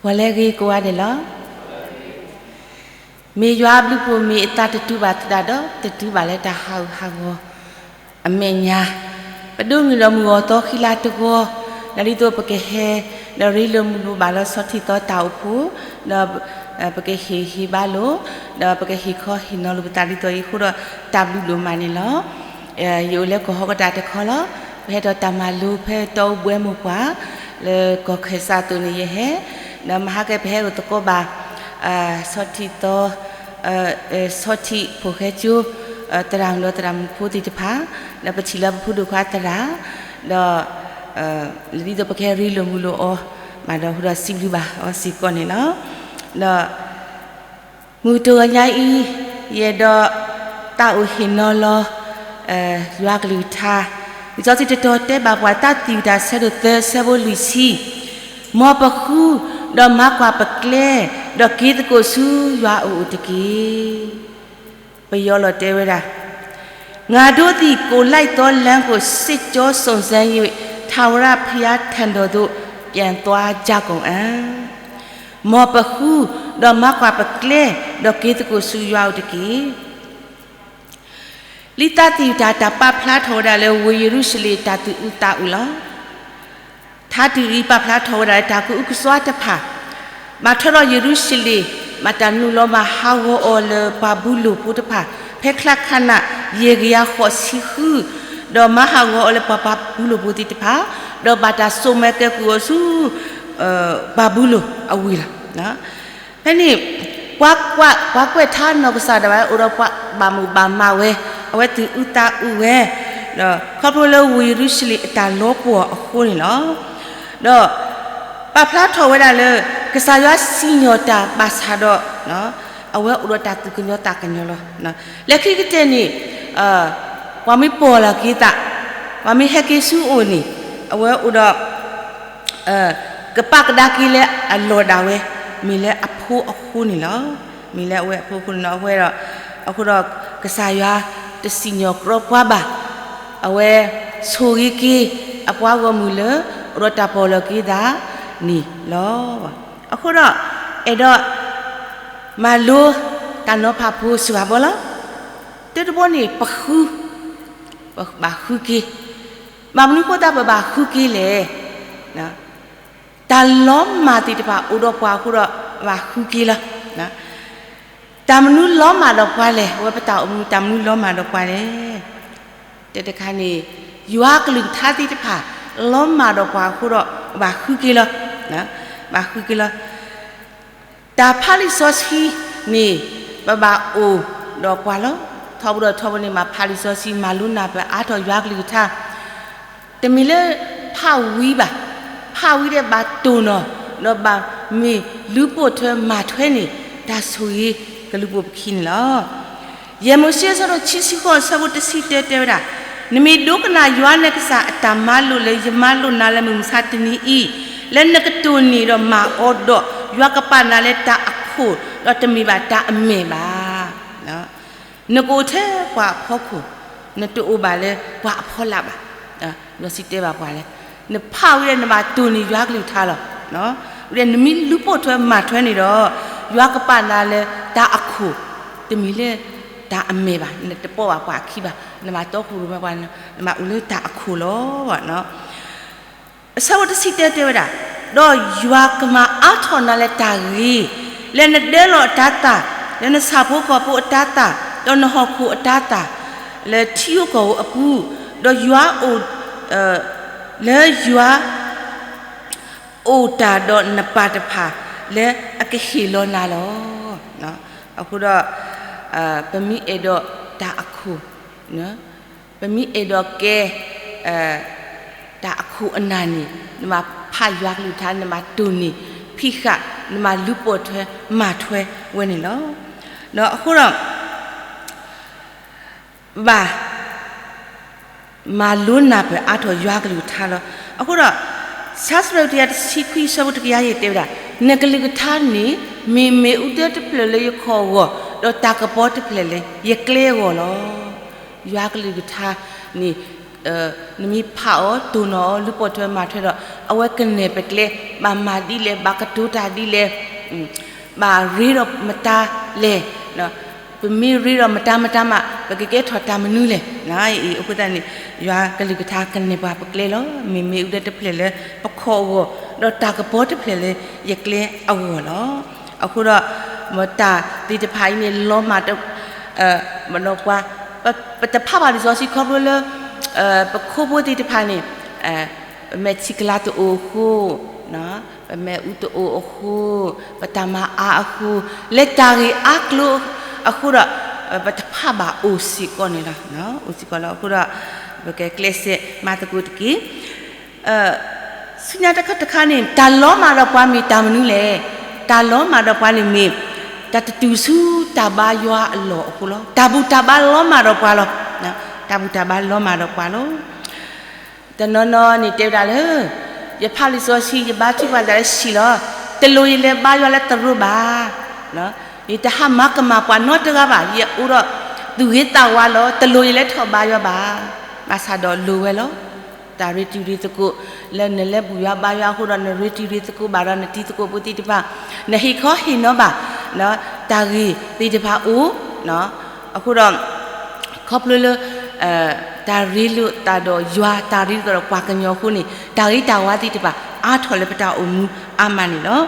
ပှၤလၢအဂ့ၤကိးဂၤဒဲးလီၤ. မ့ၢ်ယွၤအဘျုးအဖှိၣ် မ့ၢ်အသးတတုၤဘၣ်သတးဒီး တတုၤဘၣ်လၢတၢ်ဟးဂူာ်ဟးဂီၤအမဲာ်ညါ, ပဒိးန့ၢ်ဒီးမုၢ်ဂီၤသီဃံလၤတဂီၤ, ဒီးဒ်သိးပကဟဲ ဒီးရ့လိာ်မုာ်လိာ်ဘၣ်လၢဆီထံသီတၢ်အိၣ်ဖှိၣ်, ဒီး ပကဟ့ၣ်ဟ့ၣ်ဘါလိာ်, ဒီးပကဟ့ၣ်ခီဟ့ၣ်နီၤလိာ်ပသးဒ်သိးအံၤအဃိဒီး တၢ်ဘျုးဒိၣ်မးန့ၣ်လီၤ. ယအိၣ်လၢကီၢ်ဟီၣ်ကတၢၢ်တခီလီၤ. ပဟဲဒီးတၢ်မၤလိဖဲတီအူဘှဲမိၢ်ပှၢ် လၢကီၢ်ခၢၣ်စးအသိးန့ၣ်ယဟဲ, ဒီးမဟါကဲပဟဲအိၣ်သကိးဘၣ် ဆီထံသီ ဆီထံဖိၣ်ဃဲကၠိ သရၣ်မုၣ်ဒီးသရၣ်မုၣ်ဖိသ့ၣ်တဖၣ်, ဒီးပထံၣ်လၢပဖိဒိၣ်ခွါသရၣ်, ဒီး ဒ်သိးပကဟဲရ့လိာ်မုာ်လိာ်အီၤ ဘၣ်ဒီးအဃိဒီးစံးဘျုးဘၣ်အီၤစ့ၢ်ကီးန့ၣ်လီၤ. ဒီး မုၢ်တဂီၤညါအံၤ ယအဲၣ်ဒိး သးအိၣ်ဟ့ၣ်နီၤလီၤ ယွၤကလုၢ်ကထါ, လံာ်စီဆှံတတီၤတဲဘၣ်ပှၤ တၢ်သံၣ်တၢ်ဆၢဒိၣ်သၢ ဆၢဖိလွံၢ်ဆံ, မ်ပဃု ဒီးမၤကွၢ်ပကျဲ, ဒီးက့ၤသကိးဆူယွၤအအိၣ်တက့ၢ်. ပယီၤလီၤတဲဝဲဒၣ်, ငါတို့သည် ကိုယ်လိုက်သောလမ်းကို စစ်ကြောစုံစမ်း၍ ထာဝရဘုရားထံတော်သို့ ပြန်သွားကြကုန်အံ့. မ်ပဃု ဒီးမၤကွၢ်ပကျဲ, ဒီးက့ၤသကိးဆူယွၤအအိၣ်တက့ၢ်. လံာ်တၢ်သံၣ်တၢ် တၢ်ပာ်ဖျါထီၣ်ဝဲဒၣ်လၢ ဝ့ၢ်ယရူၤၡလ့ၣ်တၢ်သူၣ်အုးသးအုးလီၤ. ထါတံၢ်အံၤ ပာ်ဖျါထီၣ်ဝဲဒၣ်လၢ တၢ်ကအုကစွါတဖၣ် ဘၣ်ထွဲဒီးယရူၤၡလ့ၣ်, ဘၣ်တၢ်နုာ်လီၤမၤဟးဂီၤအီၤလၢပှၤဘူလိၣ်ဖိတဖၣ် ဖဲချါခါနၣ် ယဲၢ်ကယၤဃိးဆံဃု, ဒီးမၤဟးဂီၤအီၤလၢပှၤဘူလိၣ်ဖိသ့ၣ်တဖၣ်, ဒီးဘၣ်တၢ်စိာ်မၢကဲကုၢ်အီၤဆူ ပှၤဘူလိၣ်အဝ့ၢ်လီၤ. ဖဲန့ၣ် ပှၤကွၢ်, ပှၤကွဲးထါနီၢ်ကစၢ်ဒၣ်ဝဲ အိၣ်ဒီးပှၤဘၣ်မိၣ်ဘၣ်မးဝဲ, အဝဲသူၣ်အုးသးအုးဝဲ, ဒီးခီဖျိလၢဝ့ၢ်ယရူၤၡလ့ၣ်အတၢ်လီၤပှီၢ်အဃိန့ၣ်လီၤ. ဒီး ပာ်ဖျါထီၣ်ဝဲဒၣ်လၢ ကစၢ်ယွၤစံၣ်ညီၣ်တၢ်ဘၣ်ဆၣ်ဒီး အဝဲအိၣ်ဒီးတၢ်သူၣ်ကညီၤသးကညီၤလီၤ. လၢခံကတၢၢ်န့ၣ် ပှၤမ့ၢ်ပိာ်လီၤက့ၤသး, ပှၤမ့ၢ်ဟဲက့ၤဆူအအိၣ်န့ၣ် အဝဲအိၣ်ဒီး ကပာ်ကဒါက့ၤလၢအလီၢ်ဒၣ်ဝဲ, မ့ၢ်လၢအဖိအဃိန့ၣ်လီၤ. မ့ၢ်လၢအဝဲအဖိအဃိန့ၣ်လီၤ. အဃိဒီး, အဃိဒီးကစၢ်ယွၤတစံၣ်ညီၣ်ကြီပှၤဘၣ်. အဝဲဆိၣ်ဂ့ၤက့ၤအပှၤဂီၢ်မုၢ်လၢ အိၣ်ဒီးတၢ်ပိာ်လီၤက့ၤသးန့ၣ်လီၤ. အဃိဒီး အဲၣ်ဒိးမၤလိတၢ်နီၤဖးဖိစှၤဘီလီၤ. တၢတဘီန့ၣ် ပဃု, ပဘၣ်ဃုက့ၤ. ဘၣ်မနုၤအဃိသတးပဘၣ်ဃုက့ၤလဲၣ်. တၢ်လီၤမၢ်သ့ၣ်တဖၣ်အိၣ်ဒီးပှၤအဃိဒီး ဘၣ်ဃုက့ၤလီၤ. တၢ်မနုၤလီၤမၢ်ဒီးပှၤလဲၣ်, အဝဲပတၢ်အိၣ်မူ တၢ်မနုၤလီၤမၢ်ဒီးပှၤလဲၣ်. တၢ်တခါန့ၣ် ယွၤကလုၢ်ကထါသ့ၣ်တဖၣ် လီၤမၢ်ဒီးပှၤအဃိဒီး ဘၣ်ဃုက့ၤလီၤ. ဘၣ်ဃုက့ၤလီၤ. တၢ်ဖးလံာ်စီဆှံန့ၣ် ပဘၣ်အိၣ်ဒီးပှၤလီၤ. ထီဘိဒီးထီဘိန့ၣ် မၤဖးလံာ်စီဆှံ မၤလိနၢ်ပၢၢ်အါထီၣ်ယွၤကလုၢ်ကထါ တမ့ၢ်လၢဖးဝံၤဘၣ်. ဖးဝံၤဒီးဘၣ်တိၢ်နီၣ်, ဒီးဘၣ်မ့ၢ်လူၤပိာ်ထွဲမၤထွဲန့ၣ် တၢ်ဆိၣ်ဂ့ၤကလူၤပိာ်ပခံန့ၣ်လီၤ. ယဲၢ်မိၤၡ့ အဆၢဒိၣ်ခံဆံဃိး အဆၢဖိတဆံတၢတဲဝဲဒၣ်, နမ့ၢ်ဒိကနၣ်ယွၤနကစၢ်အတၢ်မၤလိာ်လၢယမၤလိနၤလၢမုၢ်မဆါတနံၤအံၤ, လၢနကတိၢ်နီၣ်ဒီးမၤအီၤဒီး ယွၤကပာ်နၤလၢတၢ်အခိၣ်, ဒီးတမ့ၢ်ဘၣ်တၢ်အမဲၢ်ဘၣ်. နကအိၣ်ထဲပှၤအဖီခိၣ်, နတအိၣ်ဘၣ်လၢပှၤအဖီလာ်ဘၣ်. ဒီးစံးတဲဘၣ်ပှၤလဲၣ်, နဖးဝံၤဒီးနဘၣ်တိၢ်န့ၢ်ယွၤကလုၢ်ကထါလီၤ. ဝံၤဒီးနမ့ၢ်လူၤပိာ်ထွဲမၤထွဲန့ၣ်ဒီး ယွၤကပာ်နၤလၢတၢ်အခိၣ်, တမ့ၢ်လၢတၢ်အမဲၢ်ဘၣ်, နတပိာ်ဘၣ်ပှၤအခံဘၣ်, နဘၣ်တီခိၣ်ရိၣ်မဲပှၤ, နဘၣ်အိၣ်လၢတၢ်အခိၣ်လီၤ. အဆၢဖိတဆံတၢတဲဝဲဒၣ်, ဒီးယွၤကမၤအါထီၣ်နၤလၢတၢ်ဂ့ၤ, လၢနဒၢလီၤအတၤသၣ်, လၢနဆၣ်ဖိကီၢ်ဖိအတၤသၣ်, ဒီးနဟီၣ်ခိၣ်အတၤသၣ်, လၢထံဧိၤကီၢ်ဧိၤအပူၤ, ဒီးယွၤအိၣ် လၢယွၤအိၣ်တၢ်ဒီးနပၢ်တဖၣ် လၢအကဟ့ၣ်လီၤနၤလီၤ. အဃိဒီး ပမ့ၢ်အဲၣ်ဒိးတၢ်အခိၣ်, ပမ့ၢ်အဲၣ်ဒိးကဲ တၢ်အခိၣ်အနၢ်န့ၣ် နဘၣ်ဖးယွၤကလုၢ်ကထါ, နဘၣ်တိၢ်န့ၢ် ဖံးဃာ်, နဘၣ်လူၤပိာ်ထွဲမၤထွဲဝဲန့ၣ်လီၤ. ဒီးအဃိဒီး ဘၣ် မၤလိနၢ်ပၢၢ်အါထီၣ်ယွၤကလုၢ်ကထါလီၤ. အဃိဒီး စံးစရ့တကယၤတဆံခွံ အဆၢဖိတကယၤယဲၢ်တဲဝဲဒၣ်, နကလုၢ်ကထါန့ၣ် မ့ၢ်မ့ၣ်အူသၢတဖျၢၣ်လၢယခီၣ်အဂီၢ်, ဒီးတၢ်ကပီၤတဖျၢၣ်လၢယကျဲအဂီၢ်လီၤ. ယွၤကလုၢ်ကထါန့ၣ် နမ့ၢ်ဖးအီၤတိၢ်နီၣ်အီၤ လုၢ်ပိာ်ထွဲမၤထွဲဒီး အဝဲကနဲၣ်ပကျဲ ဘၣ်မၤဒ်လဲၣ် ဘၣ်ကတိၤတၢ်ဒ်လဲၣ်, ဘၣ်ရ့ဒီးမတၤလဲၣ်, ပမ့ၢ်ရ့ဒီးမတၤမတၤမး ပကကဲထီၣ်တၢ်မနုၤလဲၣ်. အဃိသတးန့ၣ် ယွၤကလုၢ်ကထါကနဲၣ်ပှၤပကျဲလီၤ. မ့မ့ၢ်အူဒၣ်တဖျၢၣ်လၢပခီၣ်အဂီၢ် ဒီးတၢ်ကပီၤတဖျၢၣ်လၢယကျဲအဂီၢ်လီၤ. အဃိဒီး တၢ်သ့ၣ်တဖၣ်အံၤန့ၣ် လီၤမၢ် ဒီးပှၤ ပတဖးဘၣ်လံာ်စီဆှံခီဖျိလၢ ပခိၣ်ဖိသ့ၣ်တဖၣ်န့ၣ် ပမဲာ်ထံကလၤတအိၣ်အဃိ, ပမဲာ်အူတအိၣ်အဃိ, ပတၢ်မၤအါအဃိ, လၢတၢ်ဂ့ၢ်အါကျိၤအဃိဒီး ပတဖးဘၣ်အိၣ်စ့ၢ်ကီးန့ၣ်လီၤ. အိၣ်စ့ၢ်ကီးလီၤ. အဃိဒီး ပကကျဲးစၢးမၤသကိးတက့ၢ်. ဆူညါတခါတခါန့ၣ် တၢ်လီၤမၢ်ဒီးပှၤမ့ၢ်တၢ်မနုၤလဲၣ်. တၢ်လီၤမၢ်ဒီးပှၤန့ၣ်မ့ၢ် တၢ်တတုၤဆူတၢ်ဘါယွၤအလီၢ်အဃိလီၤ. တၢ်ဘူၣ်တၢ်ဘါလီၤမၢ်ဒီးပှၤလီၤ. တၢ်ဘူၣ်တၢ်ဘါလီၤမၢ်ဒီးပှၤလီၤ. တနီၤနီၤန့ၣ်တဲဝဲဒၣ်လၢ ယဖးလံာ်စီဆှံ ယဘါထုကဖၣ်သးလၢဟံၣ်လီၤ. တလိၣ်ယလဲၤဘါယွၤလၢသရိာ်ဘၣ်. ယတဟးမၤကမၣ်ပှၤနီတဂၤဘၣ်. ယအိၣ်ဒီးသူၣ်ဂ့ၤသးဝါလီၤ. တလိၣ်ယလဲၤထီၣ်ဘါယွၤဘၣ်. ဘၣ်ဆၣ်ဒီးလိၣ်ဝဲလီၤ. တၢ်ရ့တံၤရ့သကိး လၢနလဲၤဘူၣ်ယွၤဘါယွၤအဃိဒီး နရ့တံၤရ့သကိးဘၣ်ဒီးနတံၤသကိးဖိသ့ၣ်တဖၣ်, နဟ့ၣ်ခီဟ့ၣ်နီၤဘၣ် တၢ်ဂ့ၢ်သ့ၣ်တဖၣ်အိၣ်, အဃိဒီး ခီဖျိလၢ တၢ်ရ့လိာ်သးဒီးယွၤ တၢ်ရ့လိာ်သးဒီးပှၤကညီအဃိန့ၣ် တၢ်ဂ့ၤတၢ်ဝါသ့ၣ်တဖၣ် အါထီၣ်လၢပတၢ်အိၣ်မူအါမးန့ၣ်လီၤ. လံာ်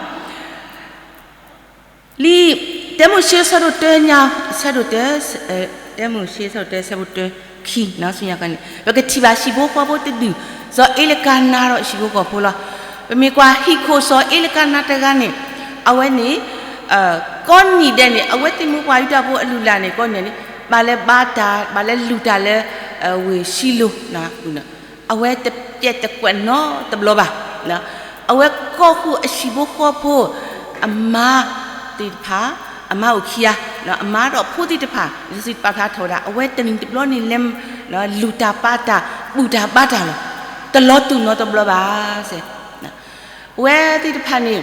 တၢမိၤၡ့ဆၢဒိၣ်တၢ ဆၢဒိၣ်တၢ, တၢမိၤၡ့ဆၢဒိၣ်တၢ ဆၢဖိတၢ ခံ ဆူညါန့ၣ် ပကထံၣ်ဘၣ်ဟံၣ်ဖိဃီဖိတဒူၣ် စီၤအ့လကၤနၤဒီးဟံၣ်ဖိဃီဖိလီၤ. ပမ့ၢ်ကွၢ်ဟံၣ်ခိၣ်စီၤအ့လကၤနၤတဂၤန့ၣ် အဝဲန့ၣ် ကိးနံၤဒဲးန့ၣ် အဝဲသ့ၣ်မူပှၤယူဒၤဖိအလုၢ်အလၢ်န့ၣ် ကိးနံၤဒဲးန့ၣ် ဘၣ်လဲၤဘါတၢ် ဘၣ်လဲၤလုၢ်တၢ်လၢ ဝ့ၢ်ၡံလိၤ အဝဲတပျဲၢ်တကွဲးနီတဘျီဘၣ်. အဝဲကိးဃုာ်အဟံၣ်ဖိဃီဖိ အမါသ့ၣ်တဖၣ် အမါအိၣ်ခံဂၤ အမါဒီးဖိသ့ၣ်တဖၣ် လံာ်စီဆှံပာ်ဖျါထီၣ်ဝဲဒၣ် အဝဲတနံၤတဘျီန့ၣ်လဲၤ လုၢ်တၢ်ပာ်တၢ် ဘူၣ်တၢ်ဘါတၢ်လီၤ. တလီၤတူာ်နီတဘျီဘၣ်. အဝဲသ့ၣ်တဖၣ်န့ၣ်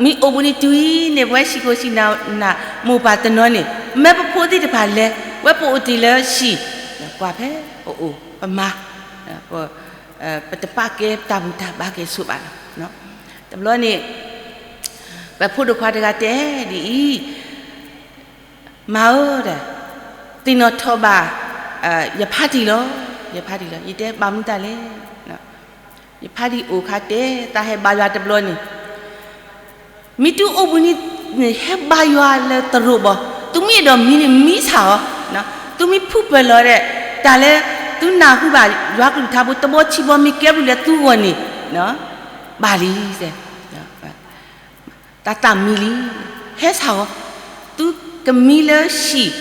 မ့ၢ်အိၣ်ဘှံးနံၤတုၤအံၤန့ၣ် ပဝဲဟံၣ်ခိၣ်ဟံၣ်နၢ် မိၢ်ပၢ်တနီၤန့ၣ် မ့ၢ်ပဖိသ့ၣ်တဖၣ်လဲၤ ဝဲပအိၣ်တ့ၢ်လၢဟံၣ် ကွၢ်ဖဲပအိၣ်ပမၤ ပတပာ်ကဲတၢ်ဘူၣ်တၢ်ဘါက့ၤဆိးဘၣ်လီၤ. တဘျီန့ၣ် ပဖိဒိၣ်ခွါတဂၤတဲဒ်အံၤ, မါဧၢ, သ့ၣ်နီၣ်ထီၣ်ဘၣ် ယဖါတံၢ်လီၤ. ယဖါတံၢ်လီၤ. ယတဲဘၣ်မနုၤတၢ်လဲၣ်. ယဖါတံၢ်အိၣ်ခါတဲ သးဟဲဘါယွၤတဘျီန့ၣ် မ့ၢ်တုၤအိၣ်ဘှံးနံၤန့ၣ် ဟဲဘါယွၤလၢသရိာ်ဘၣ်. သုမ့ၢ်အဲၣ်ဒိးမံန့ၣ် မံဆၣ်အီၤ, သုမ့ၢ်ဖုၣ်ပၢၢ်လီၤဒီး တၢ်လၢသုနၢ်ဟူဘၣ်ယွၤကလုၢ်ကထါဖိ တဘီဆံးဘီ မ့ၢ်ကဲဘျုးလၢသုဂီၢ်န့ၣ် ဘၣ်လံ, တၢ်သးမံလံ, ဟဲဆၣ်အီၤ, သုကမံလၢဟံၣ်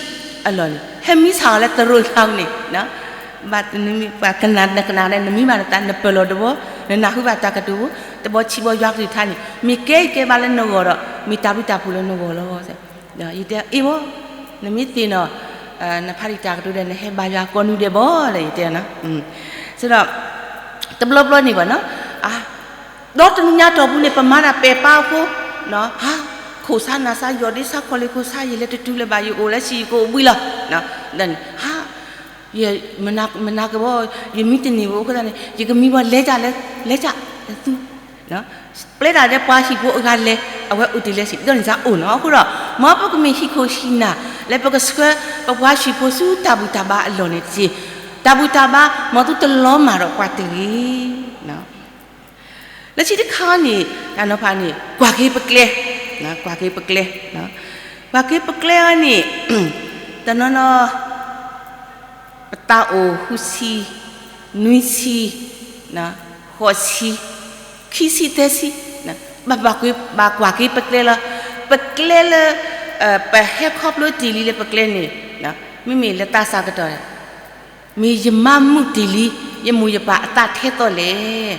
အလီၢ်န့ၣ် ဟဲမံဆၣ်အီၤလၢသရိာ်ညါန့ၣ်, ဘၣ်နမံပှၤကနၣ်နကနၣ်ဒီး နမံဘၣ်နသး နပၢၢ်လီၤတဘီ, နနၢ်ဟူဘၣ်တၢ်ကတိၤဖိ, တဘီဆံးဘီယွၤကလုၢ်ကထါန့ၣ် မ့ၢ်ကဲအံၤကဲဘၣ်လၢနဂီၢ်ဒီး မ့ၢ်တၢ်ဘျုးတၢ်ဖှိၣ်လၢနဂီၢ်လီၤ. ယတဲအ့ၣ်ဘၣ်, နမ့ၢ်သ့ၣ်နီၣ် နဖါတံၢ်တၢ်ကတိၤဒီး နဟဲဘါယွၤကိးနွံဒဲးဘၣ်လၢယတဲနီၤ, ဒီး တဘျီဘျီန့ၣ်ဘၣ်နီၤ, ဒီတနံၤညါတီၢ်ပူၤန့ၣ် ပမၤတၢ်ပဲာ်ပာ်အဃိ, ဟါ, ခိၣ်ဆါနၢ်ဆါ ယီၢ်ဒ့ဆါခီၣ်လ့ၢ်ခိၣ်ဆါ ယလဲၤတတုၤလၢၤဘၣ် ယအိၣ်လၢဟံၣ်ယကအိၣ်ဘှံးလီၤ, ဟါ, မနၤကဘီ ယမံတန့ၢ်ဘၣ်အဃိသတးန့ၣ် ယကမံဘၣ် လဲၤတၢ်လၢ လဲၤတၢ်လၢသု ပျဲတၢ်လၢပှၤဟံၣ်ဖိအဂၤလဲၤ အဝဲအိၣ်တ့ၢ်လၢဟံၣ် ဒီးန့ၣ်စ့ၢ်အိၣ်နီၤ. အဃိဒီး မ်ပကမ့ၢ်ဟံၣ်ခိၣ်ဟံၣ်နၢ် လၢပကဆှၢပပှၤဟံၣ်ဖိဆူတၢ်ဘူၣ်တၢ်ဘါအလီၢ်န့ၣ်တက့ၢ်. တၢ်ဘူၣ်တၢ်ဘါ မ်သုတလီၤမၢ်ဒီးပှၤတဂ့ၤ. လၢခံတခါန့ၣ် တၢ်နီၤဖးန့ၣ် ကွၢ်က့ၤပကျဲ, ကွၢ်က့ၤပကျဲ, ကွၢ်က့ၤပကျဲအံၤန့ၣ် တနီၤနီၤ ပသးအိၣ်ဃုဆံ, နွံဆံ, ဃိးဆံ, ခံဆံသၢဆံ, ဘၣ်ကွၢ်က့ၤပကျဲလီၤ. ပကျဲလၢ ပဟဲခီဖျိတ့ၢ်လံလၢပကျဲန့ၣ် မ့မ့ၢ်လၢသးစၢ်ကတီၢ် မ့ၢ်ယမါမုာ်တ့ၢ်လံ ယမိၢ်ယပၢ်အသးထဲသိးလဲၣ်.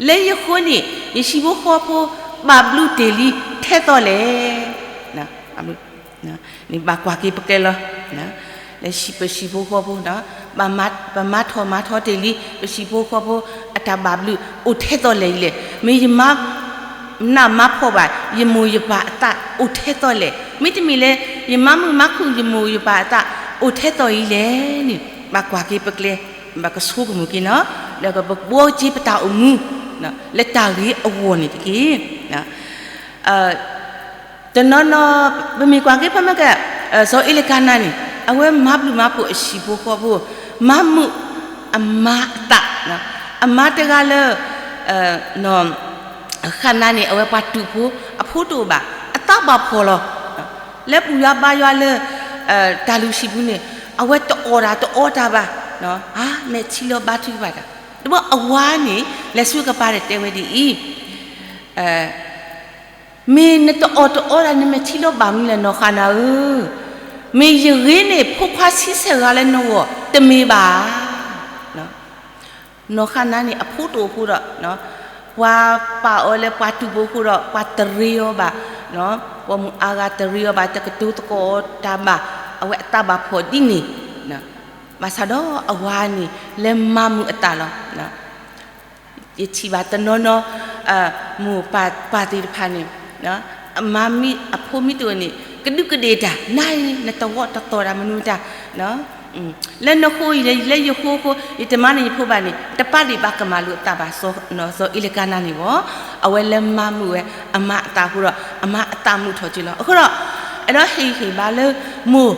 လၢယဃိန့ၣ် ယဟံၣ်ဖိဃီဖိ ဘၣ်ဘျုးတ့ၢ်လံထဲသိးလဲၣ်. န့ၣ်ဘၣ်ကွၢ်က့ၤပကျဲလီၤ. လၢပဟံၣ်ဖိဃီဖိ ပမၤထီၣ်မၤထီတ့ၢ်လံ ပဟံၣ်ဖိဃီဖိ အတၢ်ဘၣ်ဘျုးအိၣ်ထဲသိးလဲၣ်အံၤလဲၣ်. မ့ၢ်ယမၤနးမၤဖှီၣ်ဘၣ် ယမိၢ်ယပၢ်အသးအိၣ်ထဲသိးလဲၣ်. မ့တမ့ၢ်လၢ ယမၤမုာ်မၤခုၣ်ယမိၢ်ယပၢ်အသးအိၣ်ထဲသိးအံၤလဲၣ်န့ၣ် ဘၣ်ကွၢ်က့ၤပကျဲ, ဘၣ်ကဆိကမိၣ်က့ၤနီၤ, ဒီးပဘှီက့ၤပတၢ်အိၣ်မူ လၢတၢ်ဂ့ၤအဂီၢ်န့ၣ်တက့ၢ်. တနီၤနီၤ ပမ့ၢ်ကွၢ်က့ၤဖဲမ့ၢ်က စီၤအ့လကၤနၤန့ၣ် အဝဲမၤဘျုးမၤဖှိၣ်အဟံၣ်ဖိဃီဖိ, မၤမုာ်အမါအသး, အမါတဂၤလၢ ဃၣ်နၤန့ၣ် အဝဲပှၤတူာ်ဖိ, အဖိတအိၣ်ဘၣ်, အသးဘၣ်ဖှီၣ်လီၤ. လၢဘူၣ်ယွၤဘါယွၤလၢ တၢ်လုၢ်ဟံၣ်ပူၤန့ၣ် အဝဲတအီၣ်တၢ်တအီတၢ်ဘၣ်, အါ မဲာ်ထံလီၤဘါထုကဖၣ်တၢ်, တဘျီအဝၤန့ၣ် လဲၤဆူကပၤဒီးတဲဝဲဒ်အံၤ, မ့ၢ်နတအီၣ်တအီတၢ် နမဲာ်ထံလီၤဘၣ်မနုၤလဲၣ် နီၢ်ဃၣ်နၤဧၢ, မ့ၢ်ယဂ့ၤန့ၢ်ဖိခွါဆံဆဲၣ်ဂၤလၢနဂီၢ် တမ့ၢ်ဘၣ်ဧါ. နီၢ်ဃၣ်နၤန့ၣ် အဖိတအိၣ်အဃိဒီး ပှၤပာ်အီၤလၢပှၤတူာ်ဖိအဃိဒီး ပှၤတရ့အီၤဘၣ်, ပိာ်မုၣ်အါဂၤတရ့အီၤဘၣ်, တကတိၤသကိးတၢ်ဘၣ်, အဝဲအသးဘၣ်ဖှီၣ်ဒ်န့ၣ်, ဘၣ်ဆၣ်ဒီးအဝၤန့ၣ် လဲၤမၤမုာ်အသးလီၤ. ယထံၣ်ဘၣ်တနီၤနီၤ မိၢ်ပၢ်သ့ၣ်တဖၣ်န့ၣ် အဖိမ့ၢ်တအိၣ်န့ၣ် ကဒူးကဒ့ၣ်တၢ်, နၤအံၤ နတဝီတတီၤတၢ်မနုၤမတၤ, လၢနဃိအံၤ လၢယဃိအဃိ ယတမၤန့ၢ်ယဖိဘၣ်န့ၣ် တပာ်ဒံးဘၣ်ကမၣ်လိာ်အသးဘၣ်, စီၤအ့လကၤနၤန့ၣ်ဘၣ်, အဝဲလဲၤမၤမုာ်ဝဲအမါအသးအဃိဒီး အမါအသးမုာ်ထီၣ်က့ၤလီၤ. အဃိဒီး အဲၣ်ဒိးဟ့ၣ်ဂံၢ်ဟ့ၣ်ဘါလၢ မိၢ်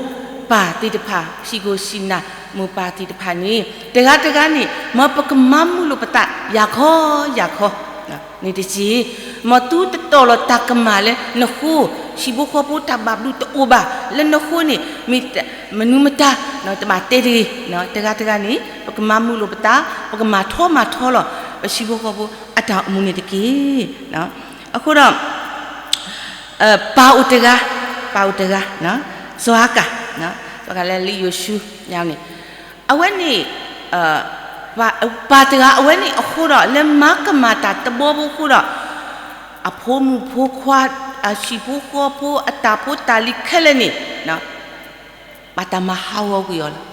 ပၢ်သ့ၣ်တဖၣ် ဟံၣ်ခိၣ်ဟံၣ်နၢ် မိၢ်ပၢ်သ့ၣ်တဖၣ်န့ၣ် တဂၤတဂၤန့ၣ် မ်ပကမၤမုာ်လိာ်ပသး ယၤခီယၤခီ န့ၣ်တက့ၢ်. မ်သုတတီၢ်လီၤတၢ်ကမၣ်လၢနဃိ, ဟံၣ်ဖိဃီဖိတၢ်ဘၣ်ဘျုးတအိၣ်ဘၣ်လၢနဃိန့ၣ် မ့ၢ်မနုၤမတၤ တဘၣ်တဲတဂ့ၤ, တဂၤတဂၤန့ၣ် ပကမၤမုာ်လိာ်ပသး, ပကမၤထီမၤထီလီၤ ပဟံၣ်ဖိဃီဖိအတၢ်အိၣ်မူန့ၣ်တက့ၢ်. အဃိဒီး ပၢ်အိၣ်တဂၤ, ပၢ်အိၣ်တဂၤ, စီၤအၤကၣ်, စီၤအၤကၣ်လၢလံာ်ယိၤၡူညါန့ၣ်, အဝဲန့ၣ် ပၢ်တဂၤအဝဲန့ၣ်အဃိဒီး လၢမၤကမၣ်တၢ်တဘီဖိအဃိဒီး အဖိမုၣ်ဖိခွါ, အဟံၣ်ဖိဃီဖိ, အတၢ်ဖိတၢ်လံၤခဲလၢာ်န့ၣ် ဘၣ်တၢ်မၤဟးဂီၤကွံာ်အီၤလီၤ.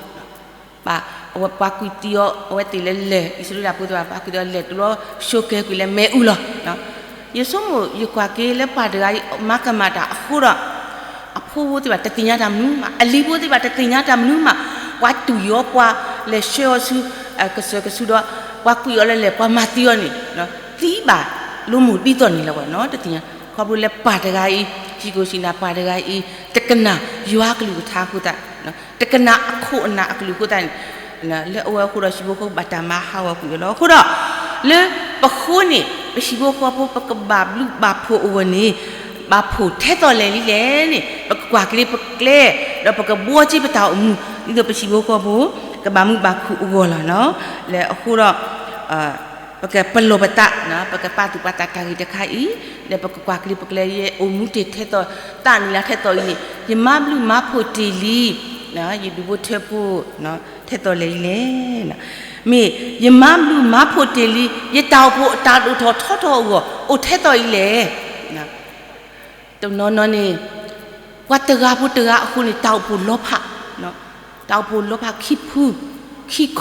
ဘၣ်, အဝဲပှၤကွံာ်တံာ်အီၤ, အဝဲသ့ၣ်လၢလဲၤ, အံၣ်စရ့လးဖိသ့ၣ်တဖၣ် ပှၤကွံာ်တံာ်အီၤလဲၤတုၤလီၤ ဆိးကဲကွံာ်လၢမ့ၣ်အူလီၤ. ယဆိကမိၣ် ယကွၢ်က့ၤလၢပၢ်တဂၤအံၤ မၤကမၣ်တၢ်အဃိဒီး အဖိဖိသ့ၣ်တဖၣ်တသ့ၣ်ညါတၢ်မနုၤမး, အလံၤဖိသ့ၣ်တဖၣ်တသ့ၣ်ညါတၢ်မနုၤမး, ပှၤတူၢ်ယီၤပှၤလဲၤဆှၢအီၤဆူ ကစၢၢ်ကဆူဒီး ပှၤကွံာ်အီၤလၢလဲၤ ပှၤမၤသံအီၤန့ၣ် သံဘၣ်လိမူၢ်ဒ်သိးန့ၣ်လီၤဝဲနီၤ တသ့ၣ်ညါ. ခီဖျိလၢပၢ်တဂၤအံၤ, ဟံၣ်ခိၣ်ဟံၣ်နၢ်ပၢ်တဂၤအံၤ တကနၣ်ယွၤအကလုၢ်ကထါအဃိသတး, တကနၣ်အခိၣ်အနၢ်အကလုၢ်အဃိသတးန့ၣ်, လၢအဝဲအဃိဒီးဟံၣ်ဖိဃီဖိဘၣ်တၢ်မၤဟးဂီၤကွံာ်အီၤလီၤ. အဃိဒီး လၢပဃိန့ၣ် ပဟံၣ်ဖိဃီဖိပကဘၣ်ဘျုးဘၣ်ဖှိၣ်အဂီၢ်န့ၣ် ဘၣ်ဖှိၣ်ထဲသိးလဲၣ်လံလဲၣ်န့ၣ် ပကကွၢ်က့ၤပကျဲ, ဒီးပကဘှီက့ၤပတၢ်အိၣ်မူ ဒ်သိးပဟံၣ်ဖိဃီဖိ ကဘၣ်မုာ်ဘၣ်ခုၣ်အဂီၢ်လီၤ. လၢအဃိဒီး ပကပလီၢ်ပသး, ပကပာ်သူၣ်ပာ်သးတၢ်ဂ့ၢ်တခါအံၤ, ဒီးပကကွၢ်က့ၤပကျဲ ယအိၣ်မူတ့ၢ်ထဲသိး သးနံၤလၢထဲသိးအံၤန့ၣ် ယမၤဘျုးမၤဖှိၣ်တ့ၢ်လံ ယဒူၣ်ဖိထၢဖိ ထဲသိးလဲၣ်အံၤလဲၣ်. မ့ၢ်ယမၤဘျုးမၤဖှိၣ်တ့ၢ်လံ ယတၢ်အိၣ်ဖှိၣ်အတၢ်ဒိၣ်ထီၣ်ထီထီၣ်အဂီၢ် အိၣ်ထဲသိးအံၤလဲၣ်. တနီၤနီၤန့ၣ် ပှၤတဂၤဖိတဂၤအဃိန့ၣ် တၢ်အိၣ်ဖှိၣ်လီၤဖး, တၢ်အိၣ်ဖှိၣ်လီၤဖးခံဖု, ခံခီ,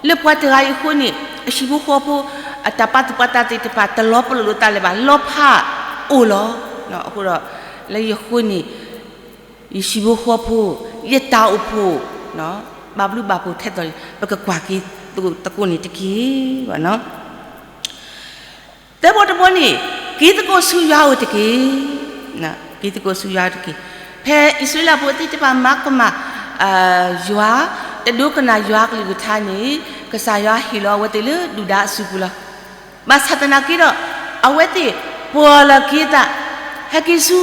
လၢပှၤတဂၤအံၤအဃိန့ၣ် အဟံၣ်ဖိဃီဖိ အတၢ်ပာ်သူၣ်ပာ်သးသ့ၣ်တဖၣ် တလီၤပလိာ်လိာ်သးလၢၤဘၣ် လီၤဖးအိၣ်လီၤ. အဃိဒီး လၢယဃိန့ၣ် ယဟံၣ်ဖိဃီဖိ ယတၢ်အိၣ်ဖှိၣ် ဘၣ်ဘျုးဘၣ်ဖှိၣ်ထဲသိးန့ၣ် ပကကွၢ်က့ၤသကိးန့ၣ်တက့ၢ်. သၢဘီတဘီန့ၣ် က့ၤသကိးဆူယွၤအအိၣ်တက့ၢ်. က့ၤသကိးဆူယွၤအအိၣ်တက့ၢ်. ဖဲအံၣ်စရ့လးဖိသ့ၣ်တဖၣ်မၤကမၣ် ယွၤ, တဒိကနၣ်ယွၤကလုၢ်ကထါန့ၣ် ကစၢ်ယွၤဟ့ၣ်လီၤအဝဲသ့ၣ်လၢဒုၣ်ဒါအစုပူၤလီၤ. ဘၣ်ဆၣ်သနာ်က့ဒီး အဝဲသ့ၣ်ပီၢ်လီၤက့ၤအသး ဟဲက့ၤဆူ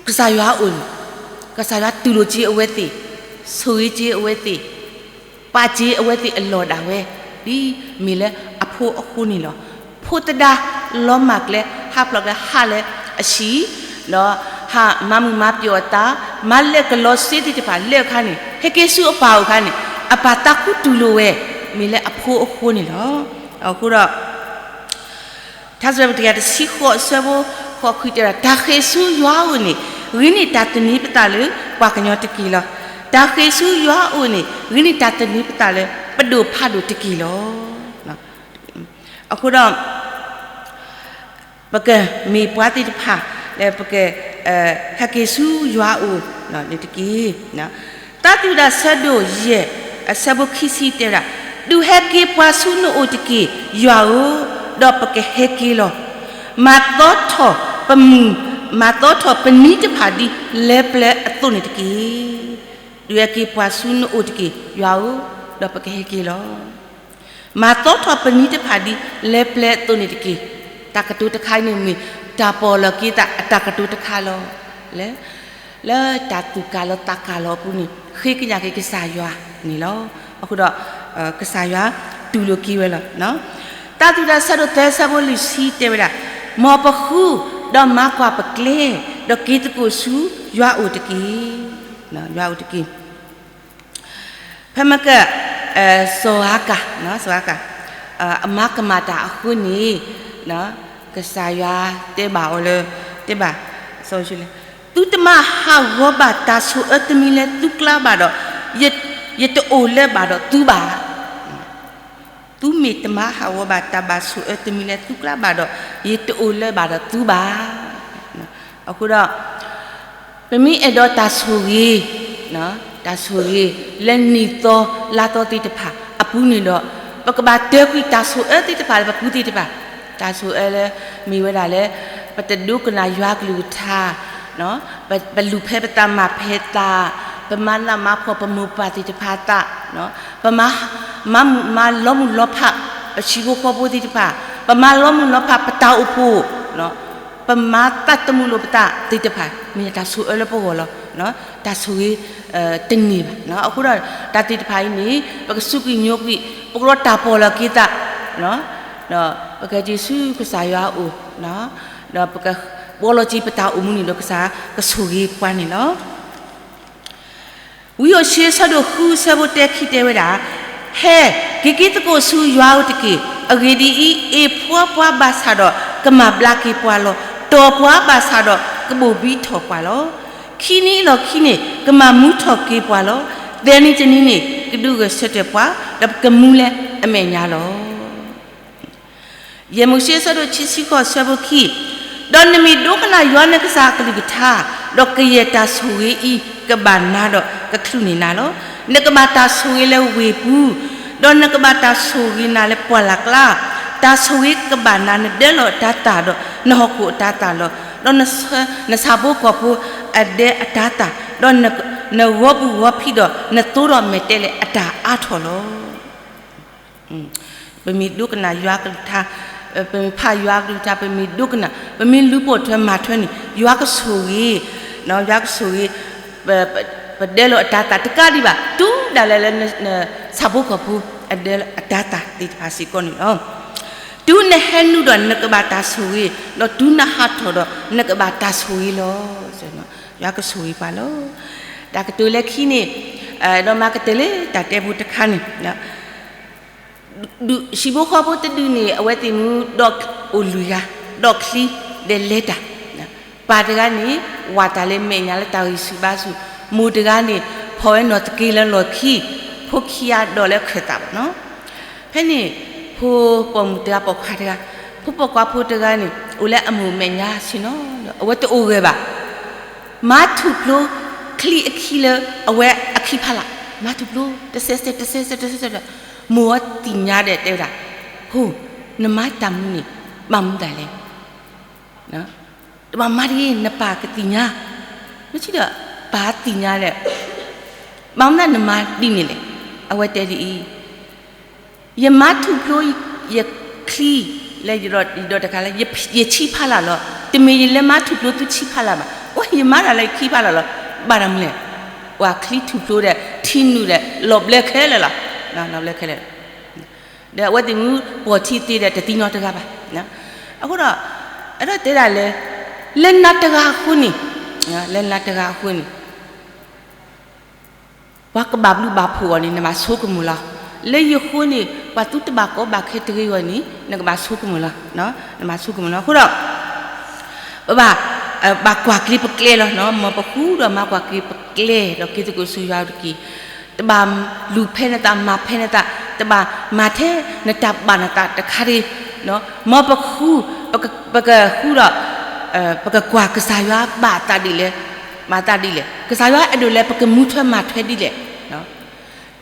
ကစၢ်ယွၤအအိၣ်န့ၣ် ကစၢ်ယွၤတူၢ်လိာ်က့ၤအဝဲသ့ၣ်, ဆိၣ်ဂ့ၤက့ၤအဝဲသ့ၣ်, ပာ်က့ၤအဝဲသ့ၣ်အလီၢ်ဒၣ်ဝဲ ဒ်မ့ၢ်လၢအဖိအဃိန့ၣ်လီၤ. ဖိသဒါလီၤမၢ်ကျဲ ဟးဖျိးကျဲဟးလၢအဟံၣ်, ဒီးဟးမၤမုာ်မၤပျီၣ်အသး, မၤလဲၤကလီၤစ့သ့ၣ်တဖၣ်လၢအခါန့ၣ် ဟဲက့ၤဆူအပၢ်အိၣ်အခါန့ၣ် အပၢ်သးခူတူၢ်လိာ်ဝဲ မ့ၢ်လၢအဖိအဃိန့ၣ်လီၤ. အဃိဒီး ထါစံးပတြၢၤတဆံဃိးအဆၢဖိ ဃိးခွံတဲဝဲဒၣ် တၢ်ဃ့ၢ်ဆူယွၤအအိၣ်န့ၣ် ဂ့ၤန့ၢ်တၢ်သန့ၤပသးလၢပှၤကညီတက့ၢ်လီၤ. တၢ်ဃ့ၢ်ဆူယွၤအအိၣ်န့ၣ် ဂ့ၤန့ၢ်တၢ်သန့ၤပသးလၢပဒိၣ်ဖးဒိၣ်တက့ၢ်လီၤ. အဃိဒီး ပကမ့ၢ်ပှၤသ့ၣ်တဖၣ် လၢပက ဟဲက့ၤဆူယွၤအအိၣ်န့ၣ်တက့ၢ်. တၢ်သူၣ်တၢ်ဆၢဒိၣ်ယဲၢ် အဆၢဖိခံဆံတဲဝဲဒၣ်, ဒုးဟဲက့ၤပှၤဆူနအိၣ်တက့ၢ်, ယွၤဧၢ, ဒီးပကဟဲက့ၤလီၤ. မၤသီထီၣ်ပမုၢ်, မၤသီထီၣ်ပနံၤတဖၣ်ဒ်လဲၤပျဲအသိးန့ၣ်တက့ၢ်. ဒုးဟဲက့ၤပှၤဆူနအိၣ်တက့ၢ်, ယွၤဧၢ, ဒီးပကဟဲက့ၤလီၤ. မၤသီထီၣ်ပနံၤတဖၣ်ဒ်လဲၤပျဲအသိးန့ၣ်တက့ၢ်. တၢ်ကတိၤတခါအံၤန့ၣ်မ့ၢ် တၢ်ပီၣ်လီၤက့ၤသးအတၢ်ကတိၤတခါလီၤ. လၢ လၢတၢ်သူၣ်ကၢ်လီၤသးကၢ်လီၤအပူၤန့ၣ် ဃ့ကညးက့ၤကစၢ်ယွၤန့ၣ်လီၤ. အဃိဒီး ကစၢ်ယွၤတူၢ်လိာ်က့ၤဝဲလီၤ. တၢ်သူၣ်တၢ်ဆၢဒိၣ်သၢဆၢဖိလွံၢ်ဆံတဲဝဲဒၣ်, မ်ပဃုဒီးမၤကွၢ်ပကျဲ, ဒီးက့ၤသကိးဆူယွၤအိၣ်တက့ၢ်. ယွၤအိၣ်တက့ၢ်. ဖဲမ့ၢ်က စီၤအၤကၣ်, စီၤအၤကၣ် အမၤကမၣ်တၢ်အဃိန့ၣ် ကစၢ်ယွၤတဲဘၣ်အီၤလၢ တဲဘၣ် သုတမၤဟးဂီၤဘၣ်တၢ်ဆိၣ်အၢ တမံၤလၢသုကျါဘၣ်ဒီး ယတအိၣ်လၢၤဘၣ်ဒီးသုဘၣ်. သုမ့ၢ်တမၤဟးဂီၤဘၣ်တၢ်ဘၣ်ဆိၣ်အၢ တမံၤလၢသုကျါဘၣ်ဒီး ယတအိၣ်လၢၤဘၣ်ဒီးသုဘၣ်. အဃိဒီး ပမ့ၢ်အဲၣ်ဒိးတၢ်ဆိၣ်ဂ့ၤ, တၢ်ဆိၣ်ဂ့ၤ လၢနံၣ်သီလါသီသ့ၣ်တဖၣ်အပူၤန့ၣ်ဒီး ပကဘၣ်တၢၢ်ကွံာ်တၢ်ဆိၣ်အၢသ့ၣ်တဖၣ်လၢပပူၤသ့ၣ်တဖၣ်, တၢ်ဆိၣ်အၢလၢ မ့ၢ်ဝဲဒၣ်လၢ ပတဒိကနၣ်ယွၤကလုၢ်ကထါ, ပလူၤဖဲပသးမၤဖဲသး, ပမၤနးမၤဖှီၣ်ပမိၢ်ပၢ်သ့ၣ်တဖၣ်အသး, ပမၤ မၤမုာ်မၤလီၤမုၢ်လီၤဖး ပဆံးဖိဃီဖိသ့ၣ်တဖၣ်, ပမၤလီၤမုၢ်လီၤဖးပတၢ်အိၣ်ဖှိၣ်, ပမၤသးသမူလိာ်ပသးသ့ၣ်တဖၣ် မ့ၢ်တၢ်ဆိၣ်အၢလၢပဂီၢ်လီၤ. တၢ်ဆိၣ်ဂ့ၤ တန့ၢ်ဘၣ်. အဃိဒီး တၢ်သ့ၣ်တဖၣ်အံၤန့ၣ် ပကစူးကွံာ်ညိကွံာ် ပကရီတၢ်ပီၣ်လီၤက့ၤသး, ဒီးပကက့ၤဆူကစၢ်ယွၤအအိၣ်, ဒီးပကပီၣ်လီၤက့ၤပတၢ်အိၣ်မူန့ၣ်ဒီး ကစၢ်ကဆိၣ်ဂ့ၤပှၤန့ၣ်လီၤ. ဝံဧိၤၡ့ အဆၢဒိၣ်ဃု အဆၢဖိတၢခံတဲဝဲဒၣ်, ဟဲ, က့ၤက့ၤသကိးဆူယွၤအိၣ်တက့ၢ်. အဂ့ၢ်ဒ်အံၤ, အ့ၣ်ဖှီပှၤဘၣ်ဆၣ်ဒီး ကမၤဘျါက့ၤပှၤလီၤ. တီၢ်ပှၤဘၣ်ဆၣ်ဒီး ကဘိၣ်ဘံထီၣ်ပှၤလီၤ. ခံနံၤအလီၢ်ခံန့ၣ် ကမၤမူထီၣ်က့ၤပှၤလီၤ. သၢနံၤတနံၤန့ၣ် ကဒုးဂဲၤဆၢထၢၣ်ပှၤ, ဒီးပကမူလၢအမဲာ်ညါလီၤ. ယဲၢ်မိၤၡ့ အဆၢဒိၣ်ခံဆံဃိး အဆၢဖိခံ, ဒီးနမ့ၢ်ဒိကနၣ်ယွၤနကစၢ်အကလုၢ်ကထါ, ဒီးကယဲၢ်တၢ်ဆိၣ်ဂ့ၤအံၤကဘၣ်နၤဒီးကချုးန့ၢ်နၤလီၤ. နကဘၣ်တၢ်ဆိၣ်ဂ့ၤလၢဝ့ၢ်ပူၤ, ဒီးနကဘၣ်တၢ်ဆိၣ်ဂ့ၤနၤလၢပှၢ်လၢ်ကျါ, တၢ်ဆိၣ်ဂ့ၤကဘၣ်နၤနဒၢလီၤအတၤသၣ်ဒီး နဟီၣ်ခိၣ်အတၤသၣ်လီၤ. ဒီးနဆၢ, နဆၣ်ဖိကီၢ်ဖိအဒဲအတၤသၣ်, ဒီးနဂီၤပူၤဂီၤဖံးဒီး နသိဒီးမဲာ်တဲးလဲးအတၢ်အါထီၣ်လီၤ. ပမ့ၢ်ဒိကနၣ်ယွၤကလုၢ်ကထါ, ပမ့ၢ်ဖးယွၤကလုၢ်ကထါ, ပမ့ၢ်ဒိကနၣ်, ပမ့ၢ်လူၤပိာ်ထွဲမၤထွဲန့ၣ် ယွၤကဆိၣ်ဂ့ၤ, ယွၤကဆိၣ်ဂ့ၤ, ပဒဲလီၤအတၤသၣ်တကးဒံးဘၣ်, တုၤဒၣ်လဲာ်လၢနဆၣ်ဖိကီၢ်ဖိအဒဲအတၤသၣ်သ့ၣ်တဖၣ်စ့ၢ်ကီးန့ၣ်လီၤ. တုၤနဟဲနုာ်ဒီးနကဘၣ်တၢ်ဆိၣ်ဂ့ၤ, ဒီးတုၤနဟးထီၣ်ဒီးနကဘၣ်တၢ်ဆိၣ်ဂ့ၤလီၤ. ယွၤကဆိၣ်ဂ့ၤပှၤလီၤ. တၢ်ကတိၤလၢခံန့ၣ်, ဒီးမၤကတၢၢ်လၢတၢ်တဲဖိတခါန့ၣ် ဟံၣ်ဖိဃီဖိတဒုန့ၣ် အဝဲသ့ၣ်မူဒီးအိၣ်လွံၢ်ဂၤ, ဒီးချံဒီးလဲၤတၢ်, ပၢ်တဂၤန့ၣ် ဝးတၢ်လၢမဲာ်ညါလၢတၢ်ဂံၢ်ဆူၣ်ဘါဆူၣ်, မိၢ်တဂၤန့ၣ် ဖီၣ်ဝဲနီၣ်တက့ၢ်လၢလီၢ်ခံ, ဖိခံဂၤဒီးလၢခၢၣ်သးဘၣ်နီၤ. ဖဲန့ၣ် ဖိပိာ်မုၣ်တဂၤပိာ်ခွါတဂၤ, ဖိပိာ်ခွါဖိတဂၤန့ၣ် အိၣ်လၢအမိၢ်မဲာ်ညါဆ့ၣ်နီၤ, အဝဲတအိၣ်ဂၢၢ်ဘၣ် မၤထူၣ်ဖျိချံအခံလၢအဝဲအခံဖးလၢ်, မၤထူၣ်ဖျိ တစဲးစဲး တစဲးစဲး တစဲးစဲးဒီး မိၢ်အသ့ၣ်ညါဒီးတဲဝဲဒၣ်, ဖိ, နမၤတၢ်မနုၤန့ၣ် ဘၣ်မနုၤလဲၣ်. တဘၣ်မၤတဂ့ၤ နပၢ်ကသ့ၣ်ညါ, မ့ၢ်ထံၣ်ဒီး ပၢ်သ့ၣ်ညါဒီး ဘၣ်မနုၤနမၤဒ်န့ၣ်လဲၣ်. အဝဲတဲဒ်အံၤ, ယမၤထူၣ်ဖျိယချံ လၢယဒီးတခါလၢ ယဆံဖးလၢ်လီၤ. တမ့ၢ်ယလဲၤမၤထူၣ်ဖျိသုဆံဖးလၢ်ဘၣ်. အိ ယမၤတၢ်လၢယခံဖးလၢ်လီၤ. ဘၣ်တၢ်မနုၤလဲၣ်. ပှၤချံထူၣ်ဖျိဒီး ထံနုာ်ဒီး လီၤဘျၢခဲလၢာ်လီၤ. လီၤဘျၢခဲလၢာ် ဒီးအဝဲသ့ၣ်မူပိာ်ထံသ့ဒီးတသ့ၣ်နီတဂၤဘၣ်. အဃိဒီး အဲၣ်ဒိးတဲဒၣ်လၢ လၢနၤတဂၤအဃိန့ၣ်, လၢနၤတဂၤအဃိန့ၣ် ပှၤကဘၣ်ဘျုးဘၣ်ဖှိၣ်အီၤန့ၣ် နဘၣ်ဆိကမိၣ်လီၤ. လၢယဃိန့ၣ် ပှၤသုတဘၣ်ကီဘၣ်ခဲတဂ့ၤအဂီၢ်န့ၣ် နကဘၣ်ဆိကမိၣ်လီၤ. နဘၣ်ဆိကမိၣ်လီၤ. အဃိဒီး ပဘၣ် ဘၣ်ကွၢ်က့ၤပကျဲလီၤ. မ်ပဃုဒီးမၤကွၢ်က့ၤပကျဲ ဒီးက့ၤသကိးဆူယွၤတက့ၢ်. တဘၣ်လူၤဖဲနသး မၤဖဲနသး, တဘၣ်မၤထဲနတၢ်ဘၣ်နသးတခါတဂ့ၤ. မ်ပဃု, ပကဃုဒီး ပကကွၢ်ကစၢ်ယွၤဘၣ်အသးဒ်လဲၣ်. မၤသးဒ်လဲၣ်, ကစၢ်ယွၤအဲၣ်ဒိးလၢပကမူထွဲမၤထွဲဒ်လဲၣ်,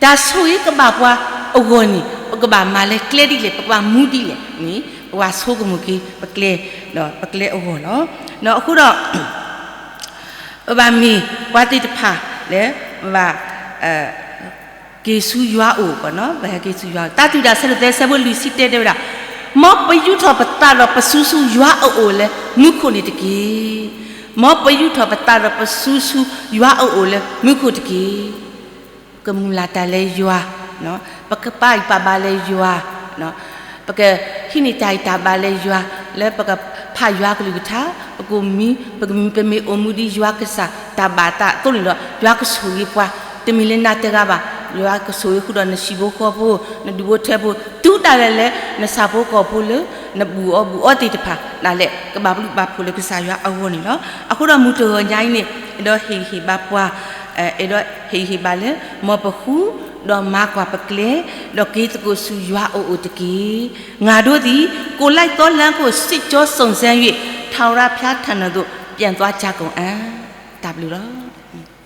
တၢ်ဆိၣ်ဂ့ၤကဘၣ်ပှၤအဂီၢ်န့ၣ် ပကဘၣ်မၤလၢကျဲဒ်လဲၣ်, ပကဘၣ်မူဒ်လဲၣ်န့ၣ် ပကဘၣ်ဆိကမိၣ်က့ၤပကျဲ, ဒီးပကျဲအဂီၢ်လီၤ. အဃိဒီး ပဘၣ်မ့ၢ်ပှၤသ့ၣ်တဖၣ်လၢ ပဘၣ် က့ၤဆူယွၤအအိၣ်, ပဟဲက့ၤဆူယွၤအအိၣ်. တၢ်တုၤဒၣ်ဆၢဒိၣ်သၢ ဆၢဖိလွံၢ်ဆံတၢတဲဝဲဒၣ်, မ်ပယူးထီၣ်ပသးဒီးပစုဆူယွၤအအိၣ်လၢမူခိၣ်န့ၣ်တက့ၢ်. မ်ပယူးထီၣ်ပသးဒီးပစုဆူယွၤအအိၣ်လၢမူခိၣ်တက့ၢ်. ပကမုၢ်လၢ်တၢ်လၢယွၤ, ပကပာ်ဂံၢ်ပာ်ဘါလၢယွၤ, ပကဟံးန့ၢ်တၢ်ဂံၢ်တၢ်ဘါလၢယွၤ, လၢပကဖးယွၤကလုၢ်ကထါ, ပကမံ, ပကမံ, ပမ့ၢ်အိၣ်မူဒ်ယွၤကစၢ်တၢ်ဘၣ်အသးအသိးန့ၣ်ဒီး ယွၤကဆိၣ်ဂ့ၤပှၤ, တမ့ၢ်လၢနၤတဂၤဘၣ်, ယွၤကဆိၣ်ဂ့ၤဃုာ်ဒီးနဟံၣ်ဖိဃီဖိ, နဒူၣ်ဖိထၢဖိ, တုၤဒၣ်လဲာ်လၢနဆၣ်ဖိကီၢ်ဖိလၢ နဘူးအီၤဘူးအီသ့ၣ်တဖၣ်ဒၣ်လဲာ် ကဘၣ်ဘျုးဘၣ်ဖှိၣ်လၢကစၢ်ယွၤအဂီၢ်န့ၣ်လီၤ. အဃိဒီးမုၢ်တဂီၤညါအံၤန့ၣ် အဲၣ်ဒိးဟ့ၣ်ဂံၢ်ဟ့ၣ်ဘါပှၤ, အဲၣ်ဒိးဟ့ၣ်ဂံၢ်ဟ့ၣ်ဘါလၢ မ်ပဃုဒီးမၤကွၢ်ပကျဲ, ဒီးက့ၤသကိးဆူယွၤအအိၣ်တက့ၢ်. ငါတို့သည် ကိုယ်လိုက်သောလမ်းကို စစ်ကြောစုံစမ်း၍ ထာဝရဘုရားထံတော်သို့ ပြန်သွားကြကုန်အံ့. တၢ်ဘျုးလီၤ.